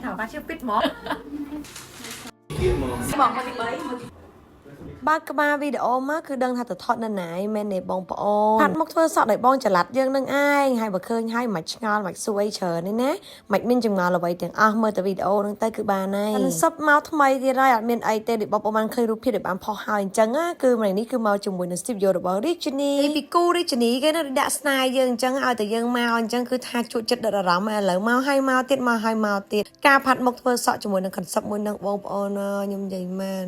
ថាប៉ាជឿពីតហ្មង បងមកទី3 បើកក្បាលវីដេអូមកគឺដឹងថាទៅថតនៅណាឯងមែនទេបងប្អូនផាត់មកធ្វើសក់ដោយបងចល័តយើងនឹងឯងហើយបើឃើញហើយមិនឆ្ងល់មិនសួរអីច្រើនទេណាមិនមានចម្ងល់អ្វីទាំងអស់មើលតែវីដេអូហ្នឹងទៅគឺបានហើយសឹបមកថ្មីទៀតហើយអត់មានអីទេដូចបងប្អូនបានឃើញរូបភាពដែលបានផុសហើយអញ្ចឹងណាគឺម្នាក់នេះគឺមកជាមួយនឹង studio របស់ Richini ពីគូ Richini គេណាដាក់ស្នេហ៍យើងអញ្ចឹងឲ្យតែយើងមកអញ្ចឹងគឺថាជួចចិត្តដិតអារម្មណ៍ឥឡូវមកហើយមកទៀតមកហើយមកទៀតការផាត់មុខធ្វើសក់ជាមួយនឹង concept មួយនឹងបងប្អូនអើយខ្ញុំនិយាយមែន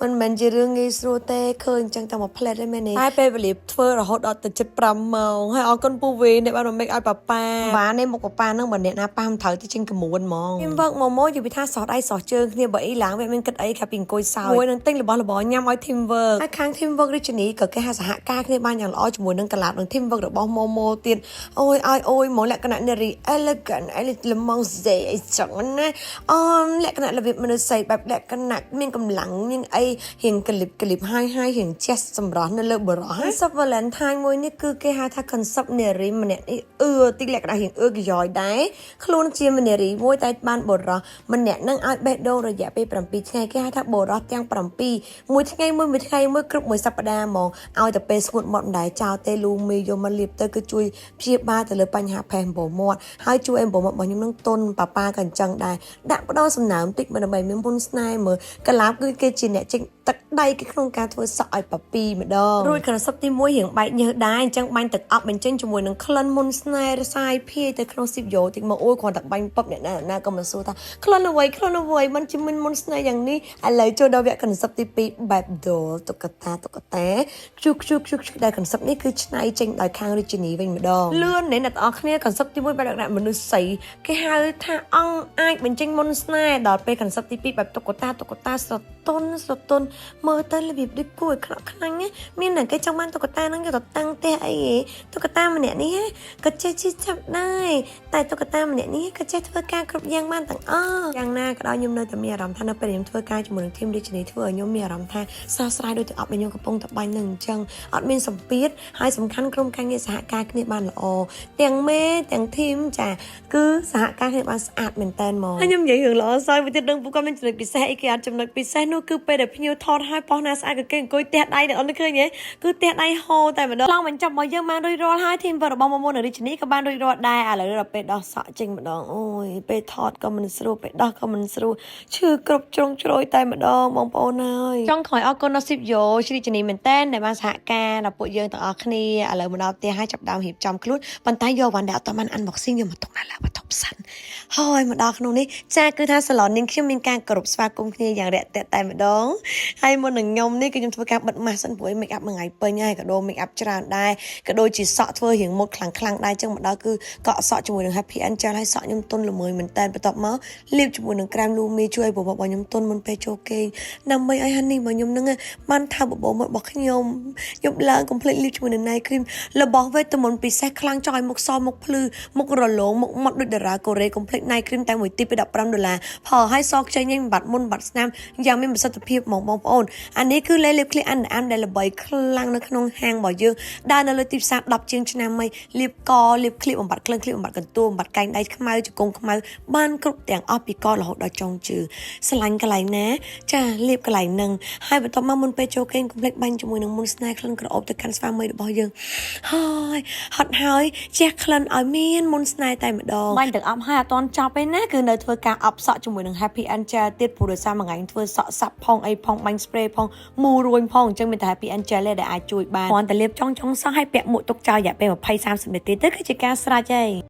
មិនមែនជារឿងងាយស្រួលទេឃើញអញ្ចឹងតែមួយផ្លែតទេមែនទេតែពេលវេលាធ្វើរហូតដល់ទៅជិត5ម៉ោងហើយអរគុណពូវីដែលបានមក make ឲ្យប៉ាប៉ាបានទេមុខប៉ាប៉ាហ្នឹងបើអ្នកណាប៉ះមិនត្រូវទៅចេញក្មួនហ្មងខ្ញុំ work មកមកយីពីថាសោះដៃសោះជើងគ្នាបើអីឡើងវាមានគិតអីខាពីអង្គុយសើចមួយនឹងទិញរបស់របរញ៉ាំឲ្យ team work ហើយខាង team work រាជនីក៏គេហៅសហការគ្នាបានយ៉ាងល្អជាមួយនឹងកាឡាបនិង team work របស់ម៉ូម៉ូទៀតអូយឲ្យអូយហ្មងលក្ខណៈនារី elegant អីលម៉ងសេអីចឹងណាអមលក្ខណៈរបៀបមនុស្សស្រីបែបលក្ខណៈមានកម្លាំងមានអីរៀងកលិបកលិបហើយហើយរៀងចេះសម្រស់នៅលើបរោះ concept Valentine មួយនេះគឺគេហៅថា concept នារីម្នាក់នេះអឺតិចលក្ខណៈរៀងអឺកយ៉យដែរខ្លួនជាមនារីមួយតែបានបរោះម្នាក់នឹងឲ្យបេះដូងរយៈពេល7ថ្ងៃគេហៅថាបរោះទាំង7មួយថ្ងៃមួយមួយថ្ងៃមួយគ្រប់មួយសប្តាហ៍ហ្មងឲ្យតែពេលស្ងួតមាត់មិនដែរចោលទេលូមីយកមកលាបទៅគឺជួយព្យាបាលទៅលើបញ្ហាផេះអំបូរមាត់ហើយជួយឲ្យអំបូរមាត់របស់ខ្ញុំនឹងទន់ប៉ាប៉ាក៏អញ្ចឹងដែរដាក់ផ្ដល់សំណើមតិចមិនដើម្បីមានមុនស្នេហ៍មើលកាឡាបគឺគេជាអ្នកចេញទឹកដៃគេក្នុងការធ្វើសក់ឲ្យប៉ាពីម្ដងរួច concept ទី1រៀងបែកញើសដែរអញ្ចឹងបាញ់ទឹកអប់បញ្ចេញជាមួយនឹងក្លិនមុនស្នេហ៍រសាយភាយទៅក្នុងស៊ីបយោតិចមកអូយគ្រាន់តែបាញ់ពឹបអ្នកណាណាក៏មិនសួរថាក្លិនអ្វីក្លិនអ្វីមិនជាមានមុនស្នេហ៍យ៉ាងនេះឥឡូវចូលដល់វគ្គ concept ទី2បែប doll តុក្កតាតុក្កតាខ្ជុះខ្ជុះខ្ជុះខ្ជុះដែល concept នេះគឺឆ្នៃចេញដោយខាងរាជនីវិញម្ដងលឿនណាស់អ្នកទាំងអស់គ្នា concept ទី1បែបលក្ខណៈមនុស្សស្រីគេហៅថាអង្គអាចបញ្ចេញមុនស្នេហ៍ដល់ពេល concept ទី2បែបតុក្កតាតុក្កតាស្រទន់ស្រទន់មើលទៅរបៀបដូចគួរឲ្យខ្នក់ខ្លាញ់ណាមានតែគេចង់បានតុក្កតាហ្នឹងយកទៅតាំងផ្ទះអីហ៎តុក្កតាម្នាក់នេះក៏ចេះជិះចាប់ដែរតែតុក្កតាម្នាក់នេះក៏ចេះធ្វើការគ្រប់យ៉ាងបានទាំងអស់យ៉ាងណាក៏ដោយខ្ញុំនៅតែមានអារម្មណ៍ថានៅពេលខ្ញុំធ្វើការជាមួយនឹង team រាជនីធ្វើឲ្យខ្ញុំមានអារម្មណ៍ថាស្រស់ស្រាយដូចទឹកអប់ដែលខ្ញុំកំពុងតែបាញ់នឹងអញ្ចឹងអត់មានសម្ពាធហើយសំខាន់ក្រុមការងារសហការគ្នាបានល្អទាំងមេទាំង team ចាគឺសហការគ្នាបានស្អាតមែនតើហ្មងហើយខ្ញុំនិយាយរឿងល្អសើចមួយទៀតដឹងពួកគាត់មានចំណុចពិសេសអីគេអត់ចំណុចពិសេសនោះគឺពេលដែលភ្ញៀវថតហើយប៉ុស្ណាស្អាតក៏គេអង្គុយទះដៃទាំងអស់នេះឃើញទេគឺទះដៃហូរតែម្ដងឡងបញ្ចប់របស់យើងបានរួចរាល់ហើយ team របស់មមុនរាជនីក៏បានរួចរាល់ដែរឥឡូវដល់ពេលដោះសក់ចេញម្ដងអូយពេលថតក៏មិនស្រួលពេលដោះក៏មិនស្រួលឈឺគ្រប់ជ្រុងជ្រោយតែម្ដងបងប្អូនហើយចង់ក្រោយអរគុណដល់ស៊ីបយោជ្រីជនីមែនតែនដែលបានសហការដល់ពួកយើងទាំងអស់គ្នាឥឡូវមកដល់ផ្ទះហើយចាប់ដើមរៀបចំខ្លួនប៉ុន្តែយកវ៉ាន់ដែលអត់បាន unboxing យកមកទុកនៅលើបន្ទប់សិនហើយមកដល់ក្នុងនេះចាគឺថាសាឡននាងខ្ញុំមានការគោរពស្វាគមន៍គ្នាយ៉ាងរាក់ទាក់តែម្ដងហើយមុននឹងខ្ញុំនេះគឺខ្ញុំធ្វើការបិទម៉ាស់សិនព្រោះ make up មួយថ្ងៃពេញហើយក៏ដូរ make up ច្រើនដែរក៏ដូចជាសក់ធ្វើរៀងមុតខ្លាំងខ្លាំងដែរចឹងមកដល់គឺកក់សក់ជាមួយនឹង Happy Angel ហើយសក់ខ្ញុំទន់ល្មើយមែនតើបន្ទាប់មកលាបជាមួយនឹងក្រែម Lumi ជួយឲ្យបបរបស់ខ្ញុំទន់មុនពេលចូលគេងដើម្បីឲ្យ Honey របស់ខ្ញុំនឹងបានថើបបបមាត់របស់ខ្ញុំខ្ញុំឡើង complete លាបជាមួយនឹង night cream របស់វេទមន្តពិសេសខ្លាំងចង់ឲ្យមុខសមុខភ្លឺមុខរលោងមុខម៉ត់ដូចតារាកូរ៉េ complete night cream តែមួយទីពី15ដុល្លារផលឲ្យសខ្ចីញញបាត់មុនបាត់ស្នាមយ៉ាងមានប្រសិទ្ធភាពហ្មងបងប្អូនអានេះគឺលេលាបឃ្លៀអានអានដែលល្បីខ្លាំងនៅក្នុងហាងរបស់យើងដើរនៅលើទីផ្សារ10ជាងឆ្នាំហើយលាបកលាបឃ្លៀបបំបាត់ក្លិនឃ្លៀបបំបាត់កន្ទួលបំបាត់កែងដៃខ្មៅជង្គង់ខ្មៅបានគ្រប់ទាំងអស់ពីករហូតដល់ចុងជើងស្រឡាញ់កន្លែងណាចាលាបកន្លែងហ្នឹងហើយបន្ទាប់មកមុនពេលចូលគេងកុំភ្លេចបាញ់ជាមួយនឹងមុនស្នេហ៍ក្លិនក្រអូបទៅកាន់ស្វាមីរបស់យើងហើយហត់ហើយជះក្លិនឲ្យមានមុនស្នេហ៍តែម្ដងបាញ់ទាំងអប់ហើយអត់តន់ចប់ទេណាគឺនៅធ្វើការអប់សក់ជាមួយនឹង Happy Angel ទៀតព្រោះដោយសារមួយថ្ងៃធ្វើសក់សាប់ផងអីផងបាញ់ spray ផងមូរួញផងអញ្ចឹងមានតែ Happy Angel ទេដែលអាចជួយបានគ្រាន់តែលាបចុងចុងសក់ឲ្យពាក់មួកទុកចោលរយៈពេល20 30នាទីទៅគឺជាការស្រេចហើយ។